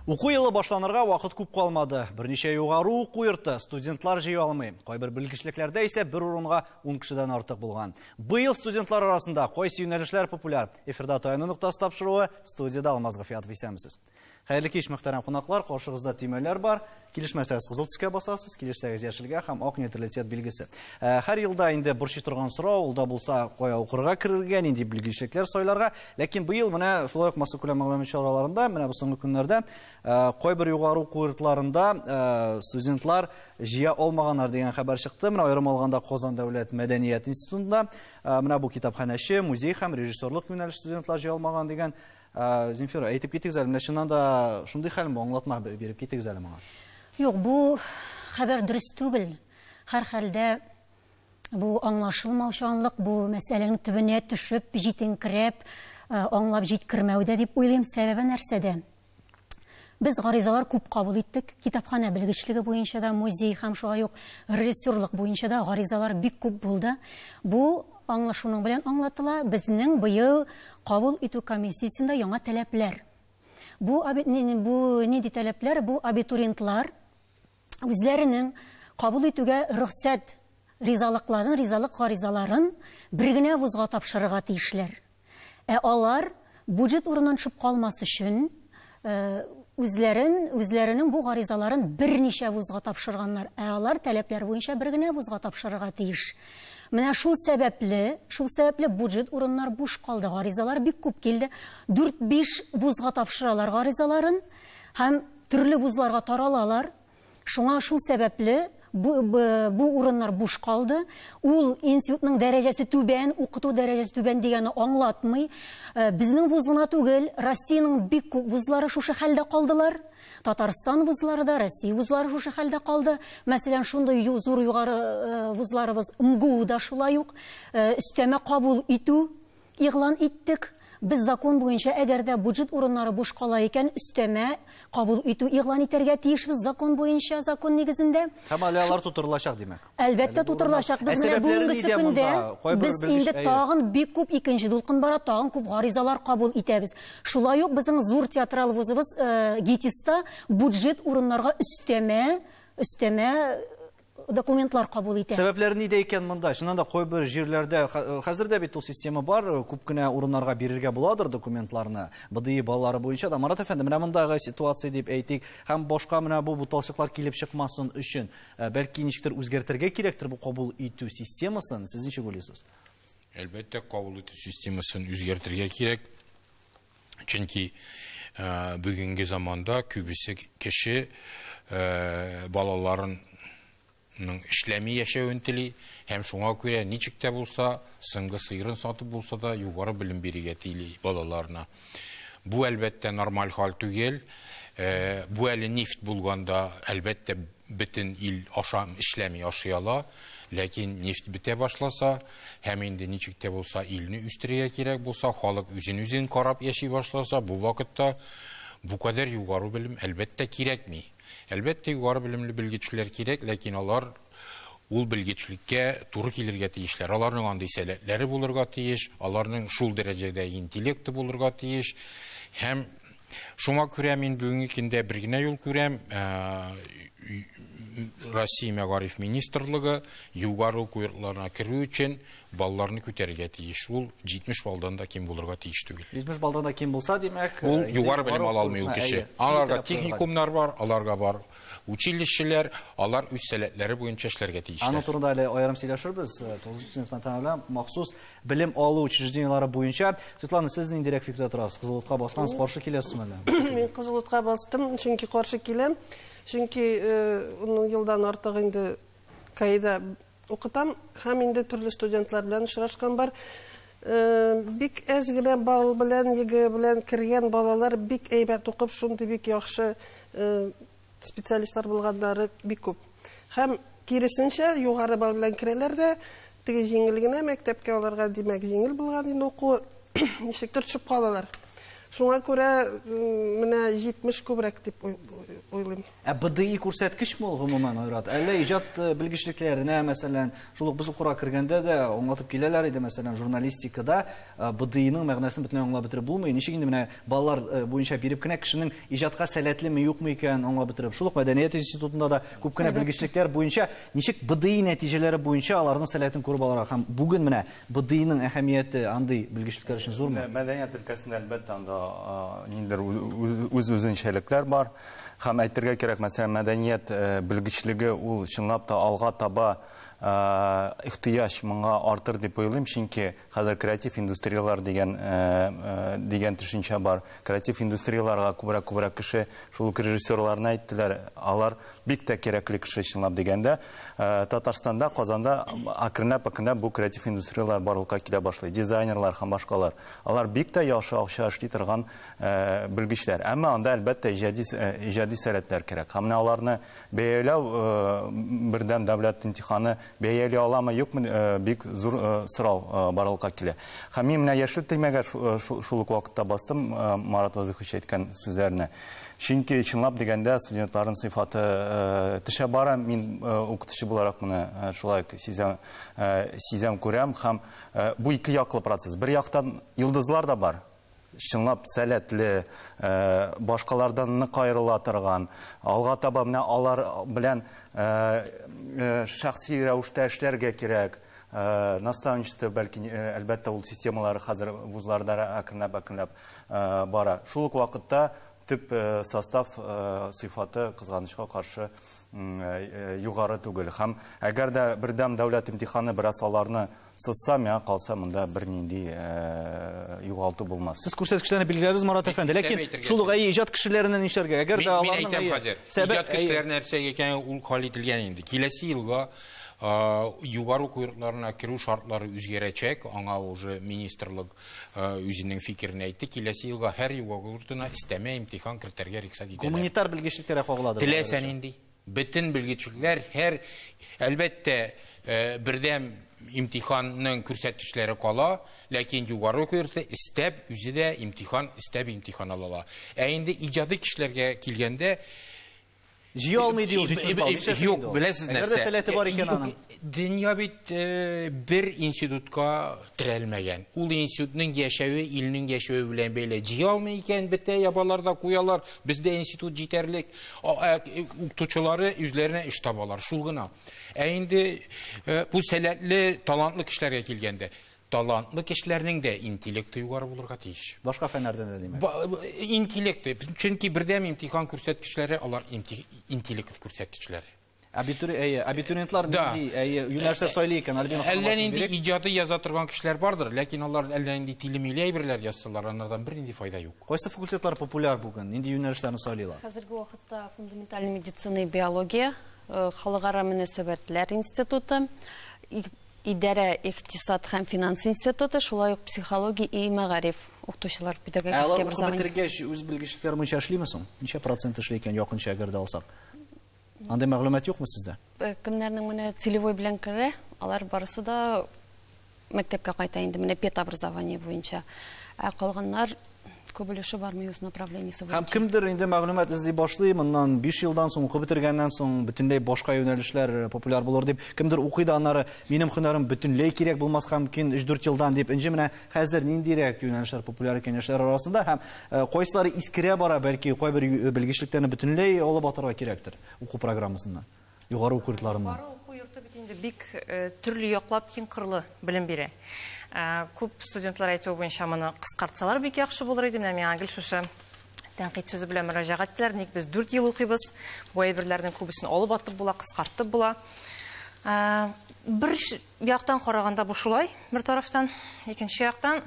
Уку елы башланырга вакыт күп калмады. Берничә югары уку йорты студентлар җыя алмый. Кайбер белгечлекләрдә исә бер урынга 10 кешедән артык булган. Быел студентлар арасында кайсы юнәлешләр популяр? Эфирда «Таяну ноктасы» тапшыруы, студияда Алмаз Гафиятов. Исәнмесез. Хәерле кич, мөхтәрәм кунаклар, каршыгызда төймәләр бар. Килешмәсәгез кызыл төскә басасыз, килешсәгез яшелгә һәм ак нейтралитет билгесе. Һәр елда инде борчый торган сорау, ул да булса кая укырга керергә, нинди белгечлекләр сайларга. Ләкин быел менә шулай ук массакүләм мәгълүмат чараларында, менә бу соңгы көннәрдә кайбер югары уку йортларында студентлар җыя алмаганнар дигән хәбәр чыкты. Менә аерым алганда Казан дәүләт мәдәният институтында менә бу китапханәче, музей һәм режиссерлык юнәлеш студентлар җыя алмаган дигән. Земфира, әйтеп китегез әле, менә чыннан да шундый хәл бу, аңлатма биреп китегез әле моңа. Юк, бу хәбәр дөрес түгел. Һәр хәлдә бу аңлашылмаучанлык, бу мәсьәләнең төбенә төшеп, җитенкерәп, аңлап җиткермәүдә дип уйлыйм. Сәбәбе нәрсәдә? Без гаризалар күп кабул иттек. Китапханә белгечлеге буенча да, музей һәм шулай ук режиссерлык буенча да гаризалар бик күп булды. Бу аңлашуның белән аңлатыла. Безнең быел кабул итү комиссиясендә яңа таләпләр. Бу нинди таләпләр? Бу абитуриентлар үзләренең кабул итүгә рөхсәт ризалыкларын, ризалык гаризаларын бер генә вузга тапшырырга тиешләр. Ә алар бюджет урыннан төшеп калмас өчен үзләренең бу гаризаларын берничә вузга тапшырганнар. Ә алар таләпләр буенча бер генә вузга тапшырырга тиеш. Менә шул сәбәпле бюджет урыннар буш калды. Гаризалар бик күп килде. 4-5 вузга тапшыралар гаризаларын һәм төрле вузларга таралалар. Шуңа шул сәбәпле бу урыннар буш калды. Ул институтның дәрәҗәсе түбән, укыту дәрәҗәсе түбән дигәнне аңлатмый. Безнең вуз гына түгел, Россиянең бик күп вузлары шушы хәлдә калдылар. Татарстан вузлары да, Россия вузлары шушы хәлдә калды. Мәсәлән, шундый зур югары вузларыбыз МГУ да шулай ук өстәмә кабул итү игълан иттек. Без закон буенча, әгәр дә бюджет урыннары буш кала икән, өстәмә кабул итү игълан итәргә тиешбез закон буенча, закон нигезендә. Һәм әле алар тутырылачак, димәк. Әлбәттә тутырылачак. Без менә бүгенге көндә без инде тагын бик күп икенче дулкын бара, тагын күп гаризалар кабул итәбез. Шулай ук безнең зур театрал вузыбыз ГИТИСта бюджет урыннарга өстәмә документлар кабул итә. Сәбәпләре нидә икән монда? Чыннан да кайбер җирләрдә хәзер дә бит ул система бар, күп кенә урыннарга бирергә буладыр документларны. БДИ баллары буенча да. Марат әфәнде, менә мондагы ситуация дип әйтик, һәм башка менә бу буталчыклар килеп чыкмасын өчен, бәлки ничектер үзгәртергә кирәктер бу кабул итү системасын. Сез ничек уйлыйсыз? Әлбәттә, кабул итү системасын үзгәртергә кирәк. Чөнки бүгенге заманда күбесе кеше балаларын эшләми яшәвен тели, һәм шуңа күрә ничек тә булса, сыңгы сыйрын сатып булса да югары белем бирергә тели балаларына. Бу әлбәттә нормаль хал түгел. Бу әле нефть булганда әлбәттә бөтен ил аша эшләми ашый ала, ләкин нефть бетә башласа, һәм инде ничек тә булса илне үстерергә кирәк булса, халык үзен-үзен карап яши башласа, бу вакытта бу кадәр югары белем әлбәттә кирәкми. Әлбәттә, югары белемле белгечләр кирәк, ләкин алар ул белгечлеккә туры килергә тиешләр. Аларның андый сәләтләре булырга тиеш, аларның шул дәрәҗәдә интеллекты булырга тиеш. Һәм шуңа күрә мин бүгенге көндә бер генә юл күрәм. Россия Мәгариф министрлыгы югары уку йортларына керү өчен балларны күтәрергә тиеш. Ул 70 баллдан да ким булырга тиеш түгел. 70 баллдан да ким булса, димәк, ул югары белем ала алмый ул кеше. Аларга техникумнар бар, аларга бар училищеләр, алар үз сәләтләре буенча эшләргә тиешләр. Аның турында әле аерым сөйләшербез. 9 сыйныфтан тәмамлап, махсус белем алу учреждениеләре буенча. Светлана, сез ниндирәк фикердә торасыз? Кызыл утка баскансыз, каршы киләсезме әллә? Мин кызыл утка бастым, чөнки каршы киләм. Чөнки 10 елдан артык инде КАИда укытам һәм инде төрле студентлар белән очрашкан бар. Бик әз генә балл белән, ЕГЭ белән кергән балалар бик әйбәт укып, шундый бик яхшы специалистлар булганнары бик күп. Һәм киресенчә, югары балл белән керәләр дә, теге җиңел генә мәктәпкә аларга, димәк, җиңел булган инде уку, ничектер төшеп калалар. Шуңа күрә менә 70 күбрәк дип уйлыйм. Ә БДИ күрсәткечме ул гомумән, Айрат? Әллә иҗат белгечлекләренә, мәсәлән, шул ук без укырга кергәндә дә аңлатып киләләр иде, мәсәлән, журналистикада БДИның мәгънәсен бөтенләй аңлап бетереп булмый. Ничек инде менә баллар буенча биреп кенә кешенең иҗатка сәләтлеме, юкмы икәнен аңлап бетереп. Шул ук мәдәният институтында да күп кенә белгечлекләр буенча ничек БДИ нәтиҗәләре буенча аларның сәләтен күреп алырга һәм бүген менә БДИның әһәмияте андый белгечлекләр өчен зурмы? Мәдәният өлкәсендә әлбәттә анда ниндидер үз үзенчәлекләр бар. Һәм әйтергә кирәк, мәсәлән, мәдәният белгечлеге ул чынлап та алга таба ихтыяҗ моңа артыр дип уйлыйм, чөнки хәзер креатив индустриялар дигән төшенчә бар. Креатив индустрияларга күбрәк кеше, шул ук режиссерларны әйттеләр, алар бик тә кирәкле кеше чынлап дигәндә. Татарстанда, Казанда әкренләп-әкренләп бу креатив индустриялар барлыкка килә башлый. Дизайнерлар һәм башкалар. Алар бик тә яхшы акча эшли торган белгечләр. Әмма анда әлбәттә иҗади сәләтләр кирәк. Һәм менә аларны бәяләү бердәм дәүләт имтиханы бәяли аламы, юкмы, бик зур сорау барлыкка килә. Һәм мин менә яшел төймәгә шул ук вакытта бастым, Марат Вазыйхович әйткән сүзләрне. Чөнки чынлап дигәндә студентларның сыйфаты төшә бара. Мин укытучы буларак моны шулай сизәм, күрәм. Һәм бу ике яклы процесс. Бер яктан йолдызлар да бар. Чынлап сәләтле, башкалардан нык аерыла торган, алга таба менә алар белән шәхси рәвештә эшләргә кирәк. Наставничество, бәлки, әлбәттә, ул системалары хәзер вузларда әкренләп-әкренләп бара. Шул ук вакытта төп состав сыйфаты кызганычка каршы югары түгел. Һәм әгәр дә бердәм дәүләт имтиханы бераз аларны сызса, миңа калса, монда бернинди югалту булмас. Сез күрсәткечләрне билгеләдегез, Марат әфәнде, ләкин шул ук иҗат кешеләренә нишләргә? Әгәр дә аларның иҗат кешеләренә нәрсә икән, ул хәл ителгән инде. Киләсе елга югары уку йортларына керү шартлары үзгәрәчәк, аңа уже министрлык үзенең фикерен әйтте. Киләсе елга һәр югары йортына өстәмә имтихан кертергә рөхсәт ителә. Гуманитар белгечлекләргә кагыладыр. Теләсә нинди. Бөтен белгечлекләр һәр, әлбәттә, бердәм имтиханның күрсәткечләре кала, ләкин югары уку йорты истәп үзе дә имтихан, истәп имтихан ала. Ә инде иҗади кешеләргә килгәндә, Җыя алмый ди ул 70 балл. Юк, беләсез нәрсә. Әгәр дә сәләте бар икән аның. Дөнья бит бер институтка терәлмәгән. Ул институтның яшәве, илнең яшәве белән бәйле. Җыя алмый икән, бетә, ябалар да куялар. Бездә институт җитәрлек. Укытучылары үзләренә эш табалар, шул гына. Ә инде бу сәләтле, талантлы кешеләргә килгәндә, талантлы кешеләрнең дә интеллекты югары булырга тиеш. Башка фәннәрдән дә димәк. Интеллекты. Чөнки бердәм имтихан күрсәткечләре, алар интеллект күрсәткечләре. Абитуриентлар нинди юнәлешләр сайлый икән, Альбина ханым? Әллә нинди иҗаты яза торган кешеләр бардыр, ләкин алар әллә нинди тиле-миле әйберләр язсалар, анардан бернинди файда юк. Кайсы факультетлар популяр бүген? Нинди юнәлешләрне сайлыйлар? Хәзерге вакытта фундаменталь медицина и биология, халыкара мөнәсәбәтләр институты, идарә икътисад һәм финанс институты, шулай ук психология и мәгариф укытучылар педагогический образование. Алар укып бетергәч үз белгечлекләре буенча эшлиме соң? Ничә процент эшли икән якынча әгәр дә алсак? Андый мәгълүмат юкмы сездә? Кемнәрнең менә целевой белән керә, алар барысы да мәктәпкә кайта инде, менә педобразование буенча. Ә калганнар күп өлеше бармый үз направлениесе буенча. Һәм кемдер инде мәгълүмат эзли башлый, моннан 5 елдан соң укып бетергәннән соң бөтенләй башка юнәлешләр популяр булыр дип, кемдер укый да аннары минем һөнәрем бөтенләй кирәк булмаска мөмкин 3-4 елдан дип. Инде менә хәзер ниндирәк юнәлешләр популяр икән яшьләр арасында һәм кайсылары искерә бара, бәлки кайбер белгечлекләрне бөтенләй алып атарга кирәктер уку программасыннан, югары уку йортларыннан. Югары уку йорты бит инде бик төрле яклап киң кырлы белем бирә. Күп студентлар әйтүе буенча моны кыскартсалар бик яхшы булыр иде. Менә миңа гел шушы тәнкыйть сүзе белән мөрәҗәгать иттеләр. Ник без 4 ел укыйбыз? Бу әйберләрнең күбесен алып атып була, кыскартып була. Бер яктан караганда бу шулай, бер тарафтан, икенче яктан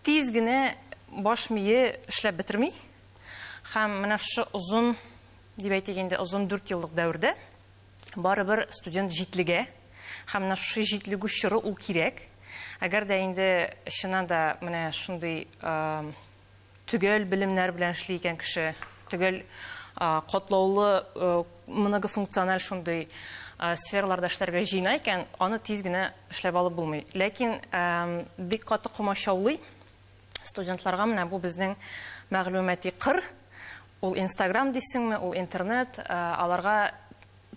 тиз генә баш мие эшләп бетерми. Һәм менә шушы озын, дип әйтик инде, озын 4 еллык дәвердә барыбер студент җитлегә. Һәм менә шушы җитлегү чоры ул кирәк. Әгәр дә инде чыннан да менә шундый төгәл белемнәр белән эшли икән кеше, төгәл катлаулы, многофункциональ шундый сфераларда эшләргә җыена икән, аны тиз генә эшләп алып булмый. Ләкин бик каты комачаулый Студентларга менә бу безнең мәгълүмати кыр, ул Инстаграм дисеңме, ул интернет, аларга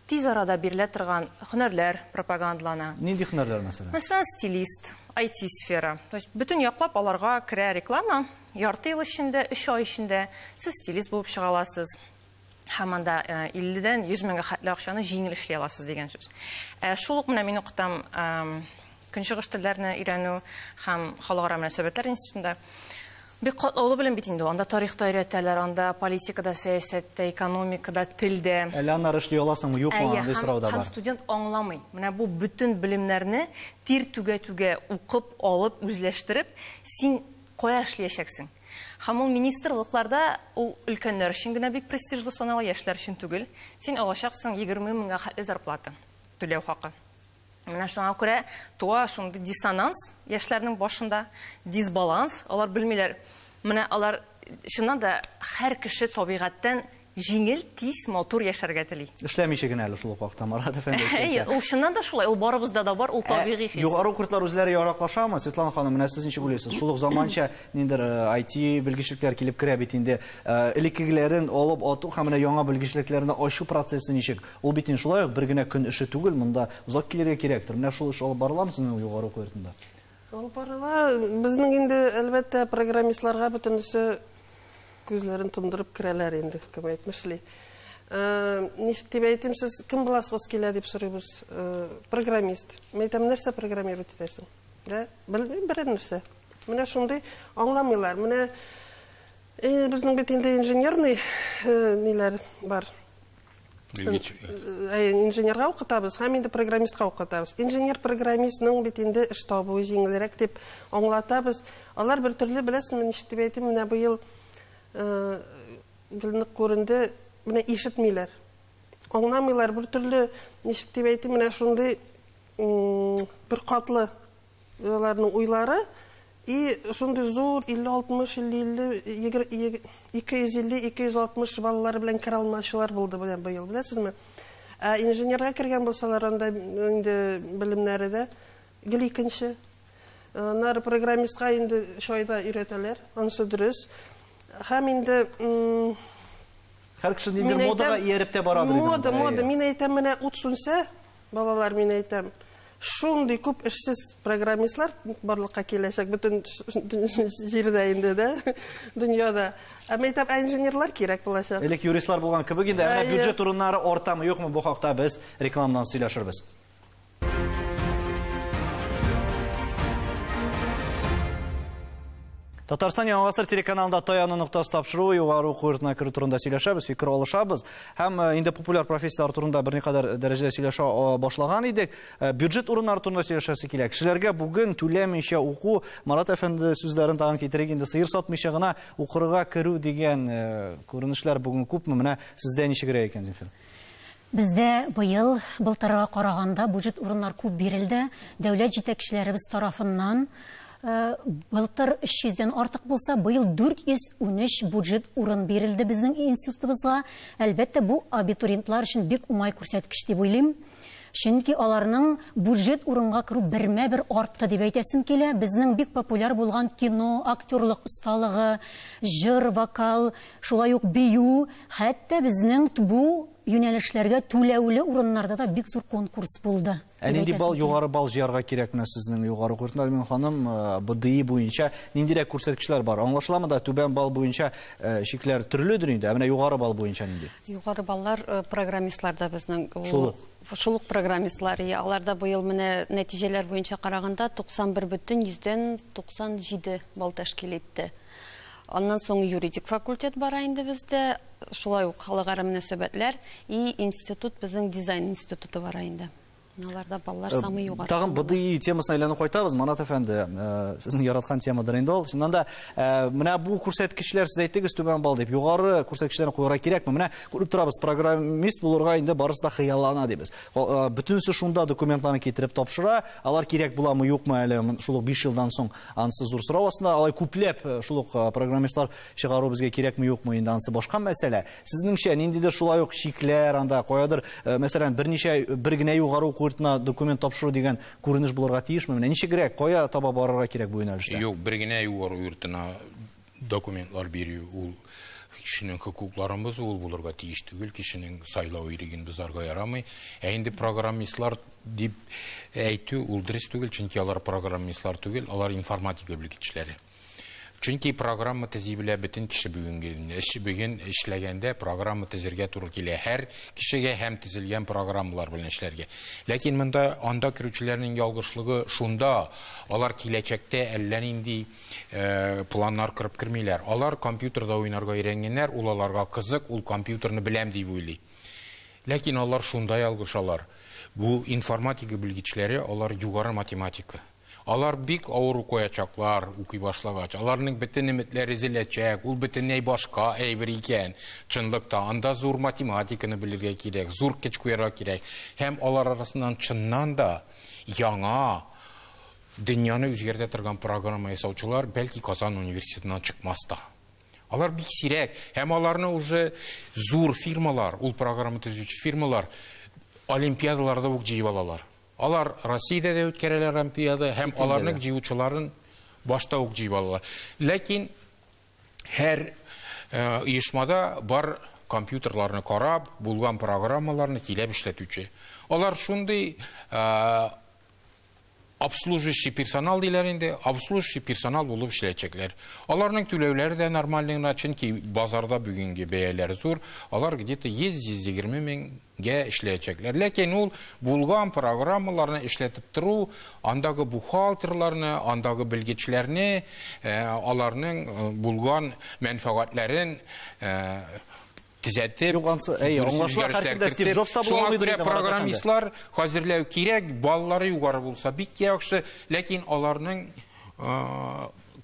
тиз арада бирелә торган һөнәрләр пропагандалана. Нинди һөнәрләр мәсәлән? Мәсәлән, стилист, IT сфера. То есть бөтен яклап аларга керә реклама, ярты ел эчендә, 3 ай эчендә сез стилист булып чыга аласыз. Һәм анда 50-дән 100 меңгә хәтле акчаны җиңел эшли аласыз дигән сүз. Шул ук менә мин укытам Көнчыгыш телләрне өйрәнү һәм халыкара мөнәсәбәтләр институтында. Бик катлаулы белем бит инде ул. Анда тарихта өйрәтәләр, анда политикада, сәясәттә, экономикада, телдә. Әллә аннары эшли аласыңмы, юкмы, андый сорау да бар. Һәм студент аңламый. Менә бу бөтен белемнәрне тир түгә-түгә укып, алып, үзләштереп, син кая эшләячәксең? Һәм ул министрлыкларда ул өлкәннәр өчен генә бик престижлы санала, яшьләр өчен түгел. Син алачаксың 20 меңгә хәтле зарплата, түләү хакы. Менә шуңа күрә туа шундый диссонанс яшьләрнең башында, дисбаланс, алар белмиләр. Менә алар чыннан да һәр кеше табигатьтән җиңел, тиз, матур яшәргә тели. Эшләмичә генә әле шул ук вакытта, Марат әфәнде әйткәнчә. Ул чыннан да шулай, ул барыбызда да бар, ул табигый хис. Югары уку йортлары үзләре яраклашамы? Светлана ханым, менә сез ничек уйлыйсыз? Шул ук заманча ниндидер IT белгечлекләр килеп керә бит инде. Элеккегеләрен алып ату һәм менә яңа белгечлекләрне ачу процессы ничек? Ул бит инде шулай ук бер генә көн эше түгел, монда озак килергә кирәктер. Менә шул эш алып барыламы сезнең югары уку йортында? Алып барыла. Безнең инде, әлбәттә, программистларга бөтенесе күзләрен тондырып керәләр инде, кем әйтмешли. Ничек дип әйтим, сез кем буласыгыз килә дип сорыйбыз. Программист. Мин әйтәм, нәрсә программировать итәсең? Да? Белмим, берәр нәрсә. Менә шундый аңламыйлар. Менә безнең бит инде инженерный ниләр бар. Белгеч. Инженерга укытабыз һәм инде программистка укытабыз. Инженер-программистның бит инде эш табуы җиңелрәк дип аңлатабыз. Алар бер төрле, беләсезме, ничек дип әйтим, менә быел гел нык күренде, менә ишетмиләр. Аңламыйлар, бер төрле, ничек дип әйтим, менә шундый бер катлы аларның уйлары. И шундый зур 50-60, 50-50, 250, 260 балалар белән керә алмаучылар булды белән быел, беләсезме? Ә инженерга кергән булсалар, анда инде белемнәре дә гел икенче. Аннары программистка инде шайда өйрәтәләр, анысы дөрес. Һәм инде һәр кеше ниндидер модага ияреп тә барадыр инде. Мода, мода. Мин әйтәм, менә ут сүнсә, балалар, мин әйтәм, шундый күп эшсез программистлар барлыкка киләчәк бөтен җирдә инде дә, дөньяда. Ә мин әйтәм, ә инженерлар кирәк булачак. Элек юристлар булган кебек инде, ә менә бюджет урыннары артамы, юкмы, бу хакта без рекламадан сөйләшербез. Татарстан Яңа Гасыр телеканалында Таяну ноктасы тапшыруы, югары уку йортына керү турында сөйләшәбез, фикер алышабыз. Һәм инде популяр профессияләр турында берникадәр дәрәҗәдә сөйләшә башлаган идек. Бюджет урыннары турында сөйләшәсе килә. Кешеләргә бүген түләмичә уку, Марат әфәнде сүзләрен тагын китерик инде, сыер сатмыйча гына укырга керү дигән күренешләр бүген күпме? Менә сездә ничегрәк икән, Зинфир? Бездә быел былтырга караганда бюджет урыннар күп бирелде. Дәүләт җитәкчеләребез тарафыннан былтыр 300-дән артык булса, быел 413 бюджет урын бирелде безнең институтыбызга. Әлбәттә, бу абитуриентлар өчен бик уңай күрсәткеч дип уйлыйм. Чөнки аларның бюджет урынга керү бермә-бер артты дип әйтәсем килә. Безнең бик популяр булган кино, актерлык осталыгы, җыр, вокал, шулай ук бию, хәтта безнең бу юнәлешләргә түләүле урыннарда да бик зур конкурс булды. Ә нинди балл, югары балл җыярга кирәк менә сезнең югары уку йортында, Альмина ханым, БДИ буенча ниндирәк күрсәткечләр бар? Аңлашыламы да, түбән балл буенча чикләр төрледер инде, ә менә югары балл буенча нинди? Югары баллар программистларда безнең Шул ук. Шул ук программистлар, я, аларда быел менә нәтиҗәләр буенча караганда туксан бер бөтен йөздән туксан җиде балл тәшкил итте. Аннан соң юридик факультет бара инде бездә, шулай ук халыкара мөнәсәбәтләр и институт, безнең дизайн институты бара инде. Аларда баллар самы югары. Тагын БДИ темасына әйләнеп кайтабыз, Марат әфәнде, сезнең яраткан темадыр инде ул. Чыннан да, менә бу күрсәткечләр, сез әйттегез түбән балл дип, югары күрсәткечләрне куярга кирәкме? Менә күреп торабыз, программист булырга инде барысы да хыяллана дибез. Бөтенесе шунда документларны китереп тапшыра, алар кирәк буламы, юкмы әле шул ук 5 елдан соң ансы зур сорау астында. Алай күпләп шул ук программистлар чыгару безгә кирәкме, юкмы инде ансы башка мәсьәлә. Сезнеңчә ниндидер шулай ук чикләр анда каядыр, мәсәлән, берничә бер генә югары уку уку йортына документ тапшыру дигән күренеш булырга тиешме? Менә ничегрәк, кая таба барырга кирәк бу юнәлештә? Юк, бер генә югары йортына документлар бирү ул кешенең хокукларын бозу, ул булырга тиеш түгел, кешенең сайлау иреген бозарга ярамый. Ә инде программистлар дип әйтү ул дөрес түгел, чөнки алар программистлар түгел, алар информатика белгечләре. Чөнки программа төзи белә бөтен кеше бүгенге эш бүген эшләгәндә программа төзергә туры килә һәр кешегә һәм төзелгән программалар белән эшләргә. Ләкин монда анда керүчеләрнең ялгышлыгы шунда, алар киләчәктә әллә нинди планнар корып кермиләр. Алар компьютерда уйнарга өйрәнгәннәр, ул аларга кызык, ул компьютерны беләм дип уйлый. Ләкин алар шунда ялгышалар. Бу информатика белгечләре, алар югары математика. Алар бик авыр укыячаклар, укый башлагач. Аларның бөтен өметләре өзеләчәк, ул бөтенләй башка әйбер икән. Чынлыкта анда зур математиканы белергә кирәк, зур көч куярга кирәк. Һәм алар арасыннан чыннан да яңа дөньяны үзгәртә торган программа ясаучылар бәлки Казан университетыннан чыкмас та. Алар бик сирәк, һәм аларны уже зур фирмалар, ул программа төзүче фирмалар олимпиадаларда ук җыеп алалар. Алар Россиядә дә үткәрәләр олимпиада, һәм аларның җыючыларын башта ук җыеп алалар. Ләкин һәр оешмада бар компьютерларны карап, булган программаларны килеп эшләтүче. Алар шундый обслуживающий персонал диләр инде, обслуживающий персонал булып эшләячәкләр. Аларның түләүләре дә нормальный гына, чөнки базарда бүгенге бәяләр зур, алар где-то 100-120 меңгә эшләячәкләр. Ләкин ул булган программаларны эшләтеп тору, андагы бухгалтерларны, андагы белгечләрне, аларның булган мәнфәгатьләрен төзәтеп, шуңа күрә программистлар хәзерләү кирәк, баллары югары булса бик яхшы, ләкин аларның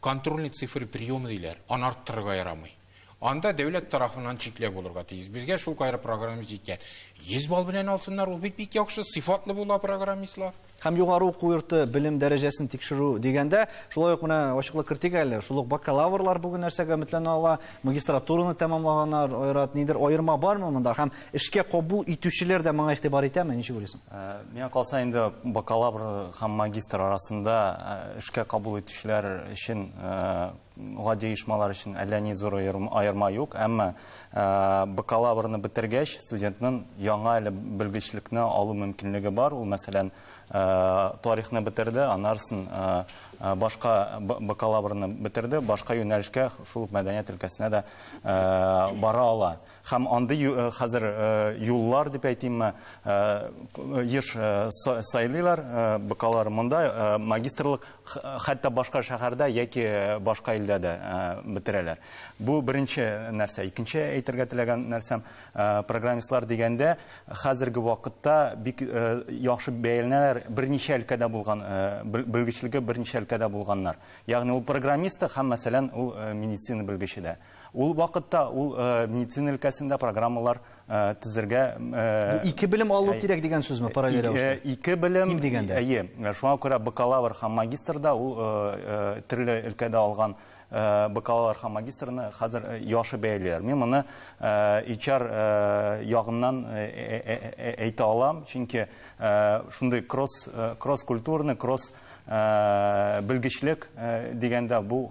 контрольный цифры приемы диләр, аны арттырырга ярамый. Анда дәүләт тарафыннан чикләү булырга тиеш. Безгә шул кайры программист җиткән. 100 балл белән алсыннар, ул бит бик яхшы, сыйфатлы була программистлар. Һәм югары уку йорты белем дәрәҗәсен тикшерү дигәндә, шулай ук менә ачыклык кертик әле. Шул ук бакалаврлар бүген нәрсәгә өметләнә ала, магистратураны тәмамлаганнар, Айрат, нидер аерма бармы монда? Һәм эшкә кабул итүчеләр дә моңа игътибар итәме, ничек уйлыйсың? Миңа калса инде бакалавр һәм магистр арасында эшкә кабул итүчеләр өчен гади оешмалар өчен әллә ни зур аерма юк, әмма бакалаврны бетергәч студентның яңа әле белгечлекне алу мөмкинлеге бар. Ул, мәсәлән, тарихны бетерде, анарсын башка бакалаврны бетерде, башка юнәлешкә, шул ук мәдәният өлкәсенә дә бара ала. Һәм андый хәзер юллар дип әйтимме, еш сайлыйлар бакалавр монда, магистрлык хәтта башка шәһәрдә яки башка илдә дә бетерәләр. Бу беренче нәрсә. Икенче әйтергә теләгән нәрсәм, программистлар дигәндә хәзерге вакытта бик яхшы бәяләнәләр, берничә өлкәдә булган, белгечлеге берничә өлкәдә булганнар. Ягъни ул программист һәм, мәсәлән, ул медицина белгече дә. Ул вакытта ул медицина өлкәсендә программалар төзергә ике белем алу кирәк дигән сүзме параллель рәвештә? Ике белем, әйе. Шуңа күрә бакалавр һәм магистрда ул төрле өлкәдә алган бакалавр һәм магистрны хәзер яхшы бәялиләр. Мин моны HR ягыннан әйтә алам, чөнки шундый кросс-культурный, кросс белгечлек дигәндә бу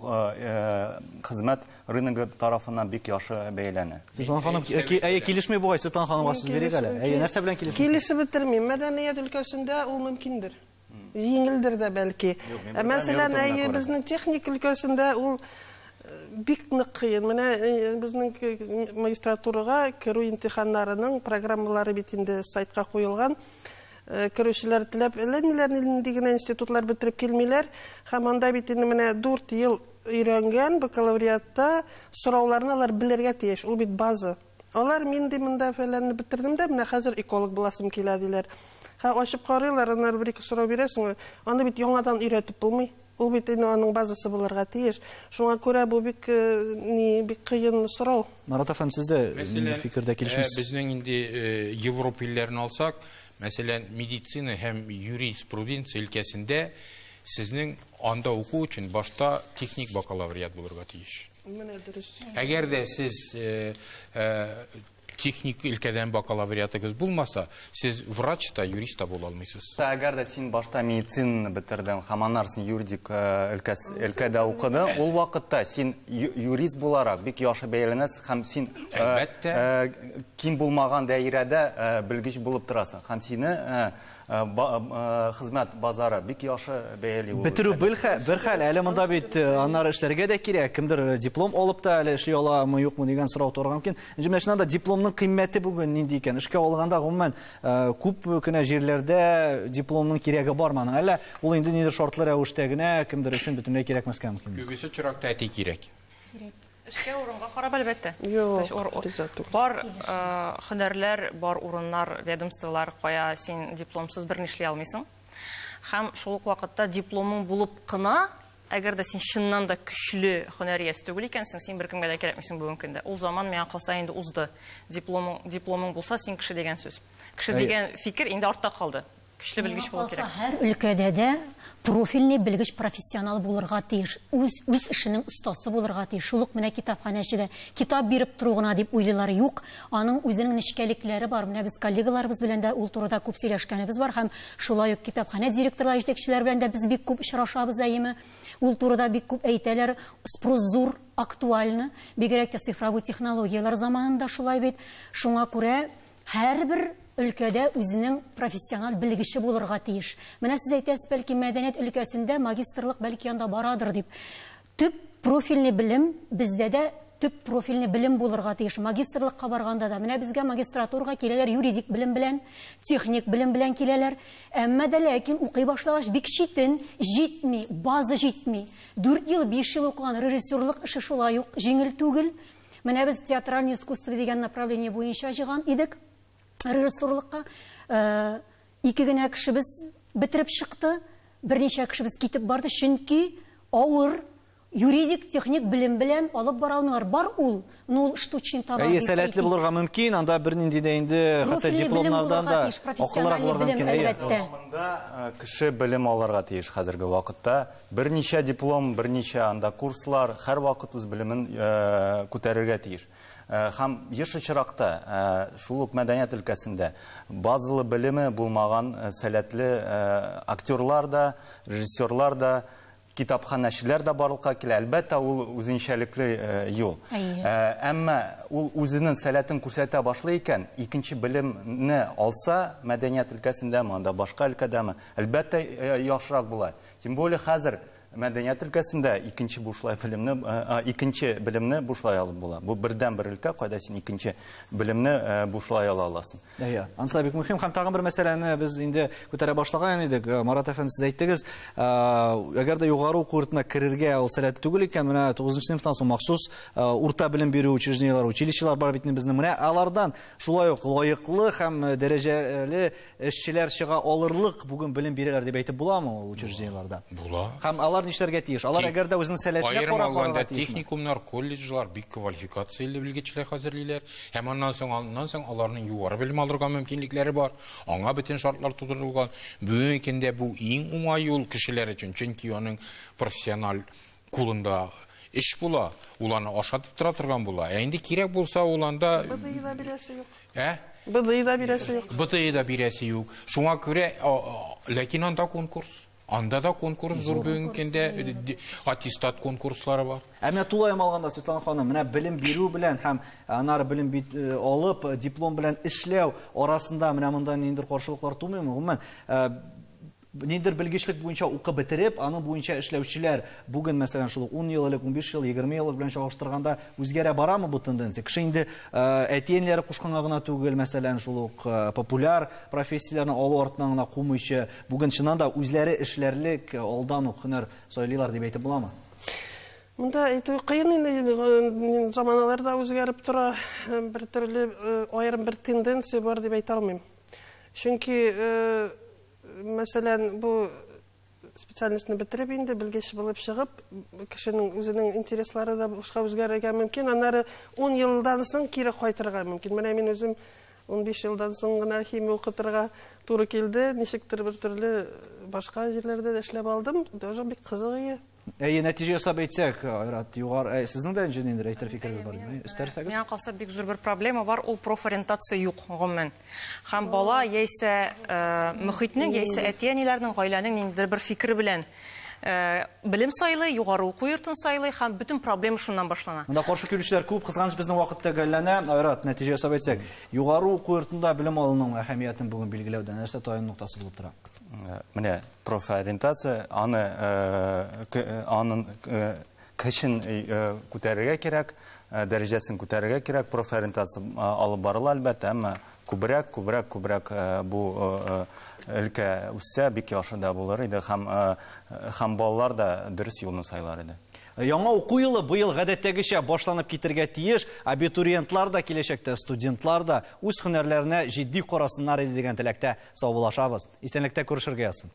хезмәт рыногы тарафыннан бик яхшы бәяләнә. Светлана ханым, әйе, килешми бугай, Светлана ханымга сүз бирик әле. Әйе, нәрсә белән килешмисез? Килешеп бетермим. Мәдәният өлкәсендә ул мөмкиндер. Җиңелдер дә бәлки. Мәсәлән, әйе, безнең техник өлкәсендә ул бик нык кыен. Менә безнең магистратурага керү имтиханнарының программалары бит инде сайтка куелган. Керүчеләр теләп әллә ниләр нинди генә институтлар бетереп килмиләр. Һәм анда бит инде менә 4 ел өйрәнгән бакалавриатта сорауларны алар белергә тиеш. Ул бит база. Алар мин ди монда фәләнне бетердем дә, менә хәзер эколог буласым килә диләр. Һә ачып карыйлар, аннары бер ике сорау бирәсең, аны бит яңадан өйрәтеп булмый. Ул бит инде аның базасы булырга тиеш. Шуңа күрә бу бик ни бик кыен сорау. Марат әфәнде, сез дә фикердә килешмисез? Безнең инде Европа илләрен алсак, мәсәлән, медицина һәм юриспруденция өлкәсендә сезнең анда уку өчен башта техник бакалавриат булырга тиеш. Менә дөрес. Әгәр дә сез Техник өлкәдән бакалавриатыгыз булмаса, сез врач та, юрист та була алмыйсыз. Әгәр дә син башта медицинаны бетердең һәм аннары син юридик өлкәдә укыдың, ул вакытта син юрист буларак бик яхшы бәяләнәсең һәм син Әлбәттә. Киң булмаган даирәдә белгеч булып торасың һәм сине хезмәт базары бик яхшы бәяли ул. Бетерү бер хәл, әле монда бит аннары эшләргә дә кирәк. Кемдер диплом алып та әле эшли аламы, юкмы дигән сорау туарга мөмкин. Менә чыннан да дипломның кыйммәте бүген нинди икән? Эшкә алганда гомумән күп кенә җирләрдә дипломның кирәге бармы аның? Әллә ул инде ниндидер шартлы рәвештә генә кемдер өчен бөтенләй кирәкмәскә мөмкин? Күбесе очракта әти кирәк. Эшкә урынга карап, әлбәттә. Юк, То есть обязательно. бар һөнәрләр, бар урыннар, ведомстволар, кая син дипломсыз берни эшли алмыйсың. Һәм шул ук вакытта дипломың булып кына, әгәр дә син чыннан да көчле һөнәр иясе түгел икәнсең, син беркемгә дә кирәкмисең бүгенге көндә. Ул заман миңа калса инде узды. Дипломың булса, син кеше дигән сүз. Кеше дигән фикер инде артта калды. Көчле белгеч булу кирәк. Һәр өлкәдә дә профильный белгеч профессионал булырга тиеш, үз эшенең остасы булырга тиеш. Шул ук менә китапханәче дә китап биреп тору гына дип уйлыйлар, юк. Аның үзенең нечкәлекләре бар. Менә без коллегаларыбыз белән дә ул турыда күп сөйләшкәнебез бар һәм шулай ук китапханә директорлары, җитәкчеләр белән дә без бик күп очрашабыз әйеме. Ул турыда бик күп әйтәләр. Спрос зур, актуальны. Бигрәк тә цифровой технологияләр заманында шулай бит. Шуңа күрә һәрбер өлкәдә үзенең профессиональ белгече булырга тиеш. Менә сез әйтәсез, бәлки мәдәният өлкәсендә магистрлык бәлки анда барадыр дип. Төп профильный белем бездә дә төп профильный белем булырга тиеш. Магистрлыкка барганда да менә безгә магистратурага киләләр юридик белем белән, техник белем белән киләләр. Әмма дә ләкин укый башлагач бик читен, җитми, база җитми. 4 ел, 5 ел укыган режиссерлык эше шулай ук җиңел түгел. Менә без театральное искусство дигән направление буенча җыйган идек. Режиссерлыкка ике генә кешебез бетереп чыкты, берничә кешебез китеп барды, чөнки авыр юридик, техник белем белән алып бара алмыйлар. Бар ул, но ул штучный товар Әйе, дип сәләтле әйтик. булырга мөмкин, анда бернинди дә инде хәтта Профильный белем дипломнардан булырга да тиеш, акыллырак профессиональный булырга белем, мөмкин, әйе. әлбәттә. Дәвамында кеше белем алырга тиеш хәзерге вакытта. Берничә диплом, берничә анда курслар, һәр вакыт үз белемен күтәрергә тиеш. Һәм еш очракта шул ук мәдәният өлкәсендә базалы белеме булмаган сәләтле актерлар да, режиссерлар да, китапханәчеләр дә барлыкка килә. Әлбәттә, ул үзенчәлекле юл. Әмма ул үзенең сәләтен күрсәтә башлый икән, икенче белемне алса, мәдәният өлкәсендәме, анда башка өлкәдәме, әлбәттә, яхшырак була. Тем более хәзер мәдәният өлкәсендә икенче бушлай белемне, икенче белемне бушлай алып була. Бу бердән бер өлкә, кайда син икенче белемне бушлай ала аласың. Әйе, анысы бик мөһим. Һәм тагын бер мәсьәләне без инде күтәрә башлаган идек. Марат әфәнде, сез әйттегез, әгәр дә югары уку йортына керергә ул сәләтле түгел икән, менә тугызынчы сыйныфтан соң махсус урта белем бирү учреждениеләре, училищелар бар бит инде безнең. Менә алардан шулай ук лаеклы һәм дәрәҗәле эшчеләр чыга алырлык бүген белем бирәләр дип әйтеп буламы ул учреждениеләрдә? Була. Һәм алар нишләргә тиеш? Алар әгәр дә үзенең сәләтенә Аерым карап алганда барырга тиешме? Техникумнар, колледжлар бик квалификацияле белгечләр хәзерлиләр. Һәм аннан соң аларның югары белем алырга мөмкинлекләре бар. Аңа бөтен шартлар тудырылган. Бүгенге көндә бу иң уңай юл кешеләр өчен, чөнки аның профессиональ кулында эш була, ул аны ашатып тора торган була. Ә инде кирәк булса, ул анда БДИ да бирәсе юк. Ә? БДИ да бирәсе юк. БДИ да бирәсе юк. Шуңа күрә, ләкин анда конкурс. Анда да конкурс зур бүгенге көндә, аттестат конкурслары бар. Ә менә тулаем алганда, Светлана ханым, менә белем бирү белән һәм аннары белем алып, диплом белән эшләү арасында менә монда ниндидер каршылыклар тумыймы? Гомумән, ниндидер белгечлек буенча укып бетереп, аның буенча эшләүчеләр бүген, мәсәлән, шул ук 10 ел элек, 15 ел, 20 ел белән чагыштырганда үзгәрә барамы бу тенденция? Кеше инде әти-әниләре кушканга гына түгел, мәсәлән, шул ук популяр профессияләрне алу артыннан гына кумыйча, бүген чыннан да үзләре эшләрлек алдан ук һөнәр сайлыйлар дип әйтеп буламы? Монда әйтү кыен инде, заманалар да үзгәреп тора, бер төрле аерым бер тенденция бар дип әйтә алмыйм. Чөнки мәсәлән, бу специальностьны бетереп инде белгеч булып чыгып, кешенең үзенең интереслары да башка үзгәрергә мөмкин. Аннары 10 елдан соң кире кайтырга мөмкин. Менә мин үзем 15 елдан соң гына химия укытырга туры килде. Ничектер бер төрле башка җирләрдә дә эшләп алдым. Даже бик кызык иде. Әйе, нәтиҗә ясап әйтсәк, Айрат, югары, сезнең дә ниндидер әйтер фикерегез бар идеме? Өстәрсәгез? Миңа калса, бик зур бер проблема бар, ул профориентация юк, гомумән. Һәм бала яисә мөхитнең, яисә әти-әниләрнең, гаиләнең ниндидер бер фикере белән белем сайлый, югары уку йортын сайлый, һәм бөтен проблема шуннан башлана. Монда каршы килүчеләр күп, кызганыч, безнең вакыт төгәлләнә. Айрат, нәтиҗә ясап әйтсәк, югары уку йортында белем алуның әһәмиятен бүген билгеләүдә нәрсә таяну ноктасы булып тора? Менә профориентация, аны аның көчен күтәрергә кирәк, дәрәҗәсен күтәрергә кирәк. Профориентация алып барыла, әлбәттә, әмма күбрәк, күбрәк, күбрәк бу өлкә үссә, бик яхшы да булыр иде, һәм балалар да дөрес юлны сайлар иде. Яңа уку елы быел гадәттәгечә башланып китергә тиеш. Абитуриентлар да, киләчәктә студентлар да үз һөнәрләренә җитди карасыннар иде дигән теләктә саубуллашабыз. Исәнлектә күрешергә язсын.